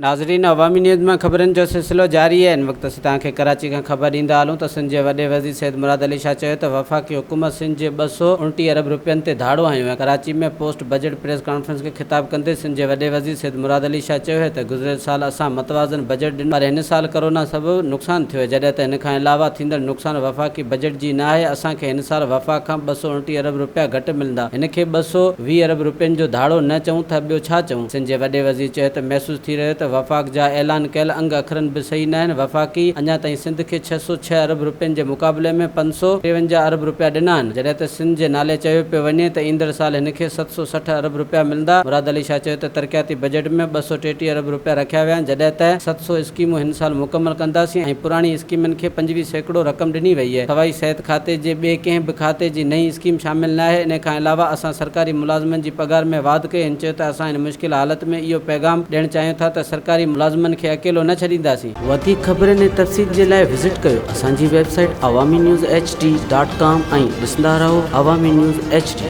ناظرين عوامي نيوز مان خبرن جو سلسلو جاري آهي. هن وقت اسين توهان کي ڪراچي کان خبر ڏيندا هلون ته سنڌ جي وڏي وزير سيد مراد علي شاهه چيو ته وفاقي حڪومت سنڌ جي 229 ارب رپين تي ڌاڙو هنيو آهي. Karachi ۾ post budget press conference کي خطاب ڪندي سنڌ جي وڏي وزير سيد مراد علي شاهه چيو ته گذريل سال اسان متوازن بجيٽ ڏنو پر هن سال ڪرونا سبب نقصان ٿيو جڏهن ته هن کان علاوه ٿيندڙ نقصان وفاقي بجيٽ جي نه آهي اسان کي هن سال وفاق کان 229 ارب رپيا گهٽ ملندا هن کي 220 ارب رپين جو ڌاڙو نه چئون ته ٻيو ڇا چئون؟ سنڌ جي وڏي وزير چيو ته محسوس ٿي رهيو ته وفاق جا اعلان ڪيل انگ اکرن به صحيح ناهن، وفاقي اڃا تائين سنڌ کي 606 ارب رپين جي مقابلي ۾ 553 ارب رپيا ڏنا آهن، جڏهن ته سنڌ جي نالي چيو پيو وڃي ته ايندڙ سال هن کي 760 ارب رپيا ملندا، مراد علي شاهه چيو ته ترقياتي بجيٽ ۾ 233 ارب رپيا رکيا ويا آهن، جڏهن ته 700 اسڪيمون هن سال مڪمل ڪنداسين ۽ پراڻي اسڪيمن کي 25% رقم ڏني وئي آهي، سوائي صحت کاتي جي ٻئي ڪنهن به کاتي جي نئين اسڪيم شامل ناهي، ان کان علاوه اسان سرڪاري ملازمن جي پگهار ۾ واڌ ڪئي، هن چيو ته اسان هن مشڪل حالت ۾ اهو پيغام ڏيڻ چاهيون ٿا ته سرڪاري ملازمن کي اڪيلو نه ڇڏينداسين. وڌيڪ خبرن ۽ تفصيل جي لاء وزٽ ڪيو اسان جي website Awami news H D dot com ۽ ڏسندا رهو عوامي نيوز ايڇ ڊي.